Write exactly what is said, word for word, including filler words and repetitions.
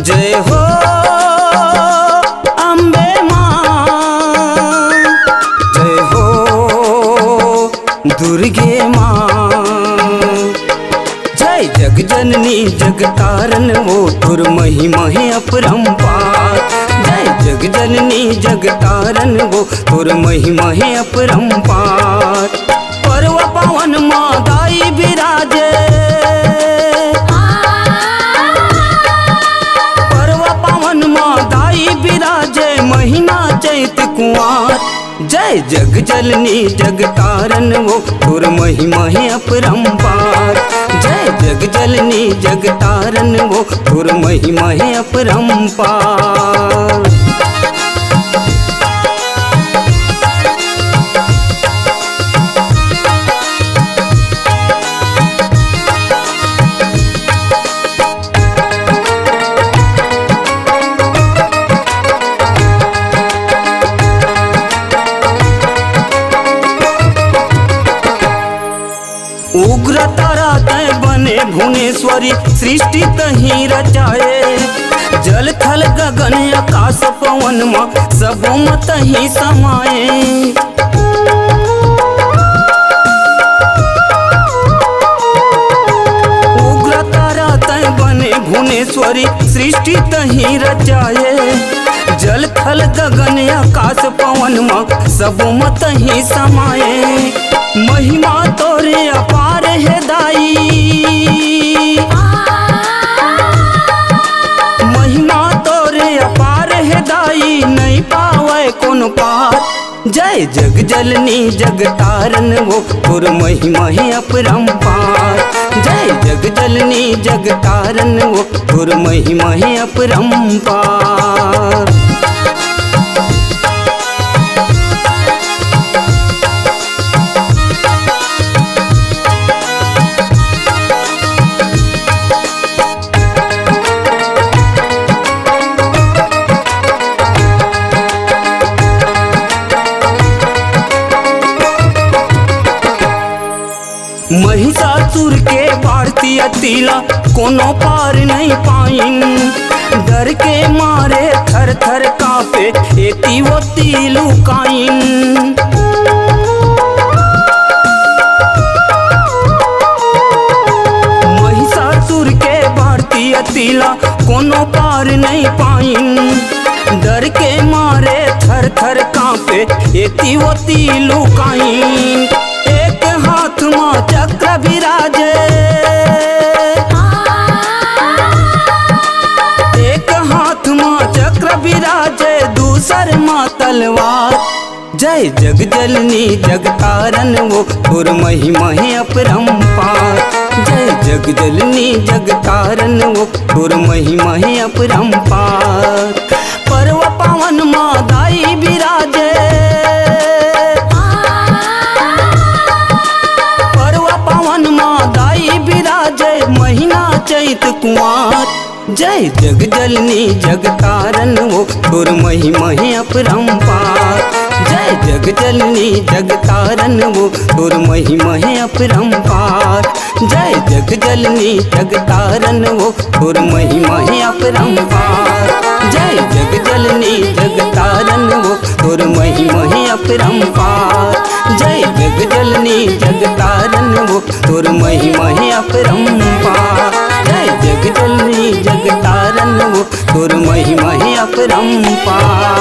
जय हो अम्बे माँ, जय हो दुर्गे माँ। जय जग जननी जग तारन वो, तोर महिमा हे अपरंपार। जय जग जननी जग तारन वो, तोर महिमा हे अपरंपार। पर्व पावन मा दाई बिराजे, पर्व पावन मा दाई बिराजे, महीना चैत कुंवार। जय जग जननी जग तारन वो, तोर महिमा हे अपरंपार। जय जग जननी जग तारन वो, तोर महिमा हे अपरंपार। उग्र तारा तैं बने भुवनेश्वरी, सृष्टि तहीं रचाए। जल थल गगन आकाश पवन म, सबो म तहीं समाए। उग्र तारा तैं बने भुवनेश्वरी, सृष्टि तहीं रचाए। जल थल गगन आकाश पवन म, सबो म तहीं समाए। महिमा तोरे अपार हे दाई, महिमा तोरे अपार हे दाई, नइ पावय कोनो पार। जय जग जननी जग तारन वो, तोर महिमा हे अपरंपार। जय जग जननी जग तारन वो, तोर महिमा हे अपरंपार। महिषासुर के बाढ़ती अतिला कोनो पार नइ पाइन। डर के मारे थर थर कांपे, एती ओती लुकाइन। महिषासुर के बाढ़ती अतिला कोनो पार नइ पाइन। डर के मारे थर थर कांपे, एती ओती लुकाइन। एक हाथ मा चक्र बिराजे, एक हाथ मा चक्र बिराजे, दूसर मा तलवार। जय जग जननी जग तारन वो, तोर महिमा हे अपरंपार। जय जग जननी जग तारन वो, तोर महिमा हे अपरंपार। पर्व पावन मा दाई बिराजे, पर्व पावन मा दाई बिराजे, महीना चैत कुंवार। जय जग जननी जग तारन वो, तोर महिमा हे अपरंपार। जय जग जननी जग तारन वो, तोर महिमा हे अपरंपार। जय जग जननी जग तारन वो, तोर महिमा हे अपरंपार। जय जग जननी जग तारन वो, तोर महिमा हे अपरंपार। जय जग जननी जग तारन वो, तोर महिमा हे अपरंपार। जय जग जननी जग तारन वो, तोर महिमा हे अपरंपार।